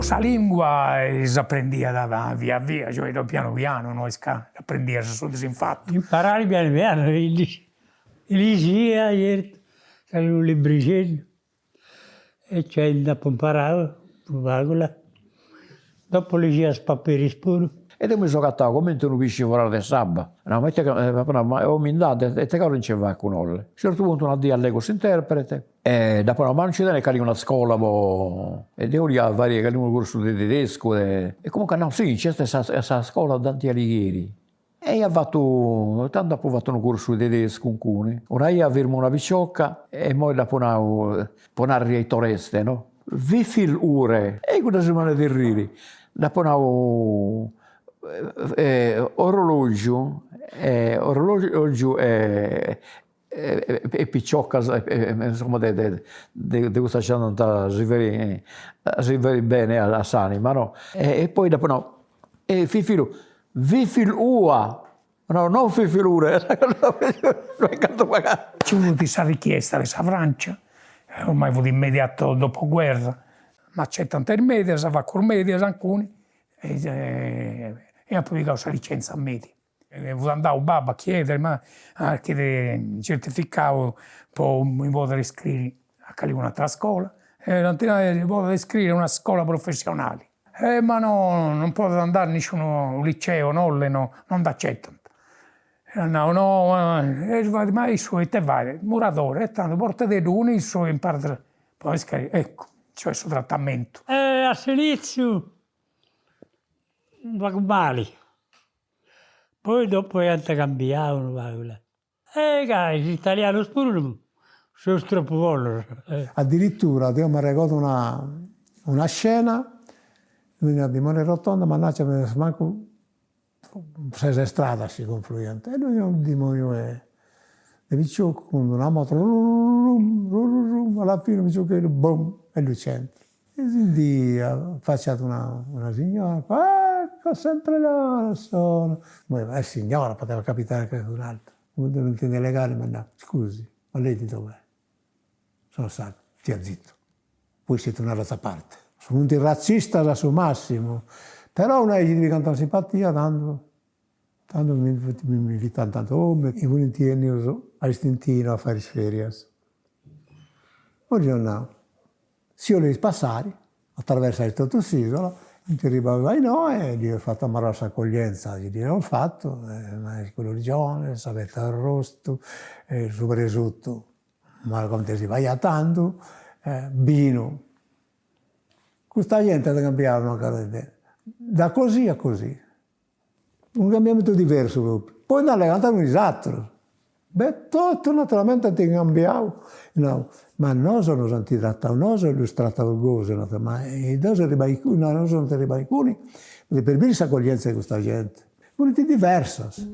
sa lingua s'aprendiat via via, cioè pianu pianu, no est ca aprendias su disinfatu. Imparare pianu pianu, ligia certu, nc'est unu librixeddu e cioè nd'apu imparau unu pagu là. Dopu ligia is paperis puru. E deu mi seu agatau cumenti unu pisci foras de s'abba. Nau, ma ite, apu nau, ma o mi nd'at, ite cavulu nci fatzu innoi. A unu certu puntu una dì allegu s'interprete e dd'apu nau, ma non nci tenit calincuna scola po, e deu 'olia fai calincunu cursu de tedescu e comunque at nau, sì, nc'est sa sa scola Dante Alighieri E ia fatu, tandu apu fatu unu cursu de tedescu inguni. Una 'ia firmu una picioca e immoi dd'apu nau, po narri Aitoreste, no? Wie viel Uhr? E cudda si ponit a arriri. Dd'apu nau orologiu orologiu e e piciocas insoma de de custas chi andant a si fai a si fai beni a s'anima no e poi dd'apu nau e fifilu wie viel Uhr no non fifilure Nci fut sa richiesta de sa Francia, ormai fut immediato dopoguerra, m'acetant is medias, facu is medias inguni e apu pigau sa licenza media. Fut andau babbu a chiedere, ma a chiedere certificau po mi podere iscriri a calincuna atera scola e dd'ant nau si podet iscriri a una scola professionali. E ma no non podet andare in nisciunu liceo, no non dd'acetant. E at nau no e ma issu ite fait, muradore, e tando portededdu cun issu e imparat po iscriri, eccu, cioè su trattamentu. E a s'initziu unu pagu mali Poi dopu iant cambiau unu pagu là. E ca is italianus puru seus tropu bonus. Addirittura deu m'arregodu una una scena, ddoi dimoniu 'e rotonda, mannaggia mancu ses istradas si confluiant e ddoi fiat unu dimoniu 'e de picioccu cun d'una moto rurrurum rurrurum alla fine unu piciocheddu bum e ddu centrat. E si ndi affacciat una una signora, fa ecco sempre loro sono, ma è signora, poteva capitare anche ad un altro, cumenti dd'ant allegau m'at nau, scusi, ma lei di dov'è? Sono sardo, stia zitto, voi siete una razza a parte. Funt razzistas a su massimu, però una chi ti pigant simpatia tandu Tando mi mi invitant a domu e funt 'ennius a Istintinu a fai is ferias. Poi ddis at nau, si 'oleis passai, atraversais totu s'isola, funt arribaus a innoi e ddis eus fatu una grossa accoglienza chi ddis eus fatu, culurgionis, sa petza arrostu, su presutu, ma cumenti si faiat tandu, binu. Custa genti at cambiau mancai da così a così Unu cambiamentu diversu propriu. Poi nd'allegant cun is aterus. Beh, totu naturalmente ant cambiau, nau, ma nosu nos ant tratau, nosu ddus trataus gosi, ma nosu arribai, nosu ant arribai inguni, per biri s'accoglienza de custa genti. Funt diversas.